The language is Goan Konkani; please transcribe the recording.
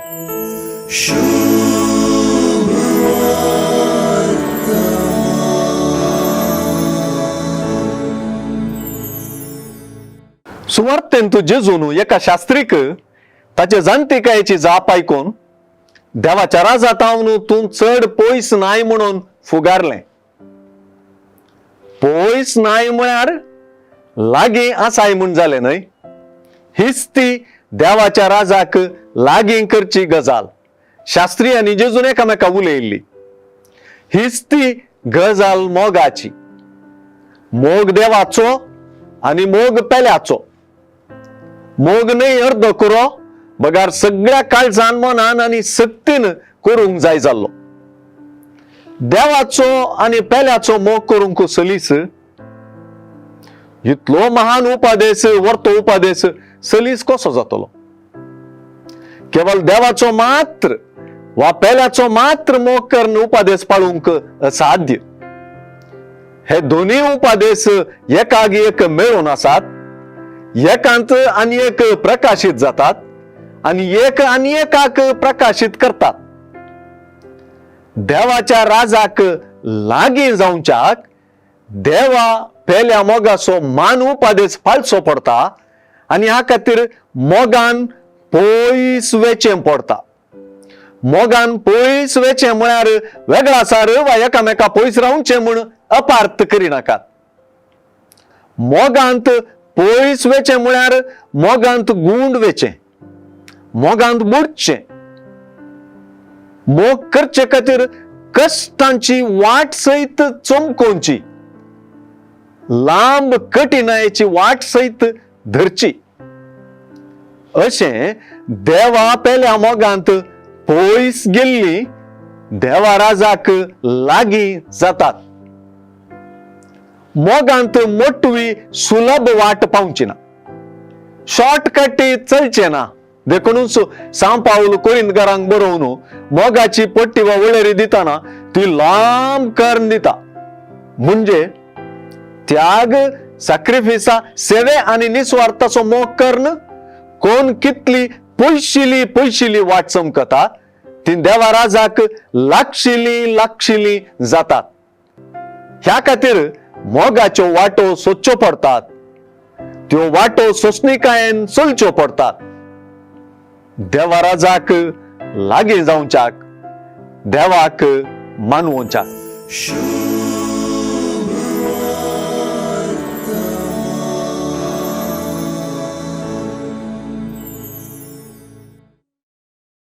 सुवार्तेंत जेजून एका शास्त्रीक ताचे जाणटेकायेची जाप आयकून देवाच्या राजातावन तूं चड पयस नाय म्हणून फुगारलें. पयस नाय म्हळ्यार लागीं आसाय म्हूण जालें न्हय. हीच ती देवाच्या राजाक लागीं करची गजाल शास्त्री आनी जेजून एकामेका उलयल्ली. हीच ती गजाल मोगाची, मोग देवाचो आनी मोग पेल्याचो. मोग न्हय अर्दो कुरो बगार सगळ्या काळजान मनान आनी सक्तीन करूंक जाय जाल्लो. देवाचो आनी पेल्याचो मोग करूंक सलीस इतलो महान उपादेस, वर्तो उपादेस सलीस कसो जातलो? केवल देवाचो मात्र वा पेल्याचो मात्र मोग करून उपादेस पाळूंक असाध्य. हे दोन्ही उपादेस एकाग एक मेळून आसात, एकांत आनी एक प्रकाशीत जातात आनी एक आनी एकाक प्रकाशीत करतात. देवाच्या राजाक लागीं जावच्याक देवा पेल्या मोगाचो मान उपादेस पाळचो पडटा आनी ह्या खातीर मोगान पयस वेचें पडटा. मोगान पयस वेचें म्हळ्यार वेगळासार वा एकामेका पयस रावचें म्हूण अपार्थ करिनाकात. मोगांत पयस वेचें म्हळ्यार मोगांत गूंड वेचें, मोगांत बुडचें. मोग करचे खातीर कश्टांची वाट सयत चमकोवची, लांब कठिणायेची वाट सयत धरची. अशें देवा पेल्या मोगांत पयस गेल्ली देवा राजाक लागीं जातात. मोगांत मोटवी सुलभ वाट पावची ना, शॉर्टकट चलचें ना. देखूनच सांव पावल कोरिंदकारांक बरोवन मोगाची पट्टी वा वळेरी दितना ती लांब करून दिता. म्हणजे त्याग, साक्रिफिसा, सेवे आनी निस्वार्थाचो मोग करून कोण कितली पयशिली पयशिली वाट चमकता ती देवा राजाक लागशिली लागशिली जातात. ह्या खातीर मोगाच्यो वाटो सोदच्यो पडटात, त्यो वाटो सोंसणीकायेन चलच्यो पडटात. देवा राजाक लागीं जावच्याक, देवाक मानवोवच्याक.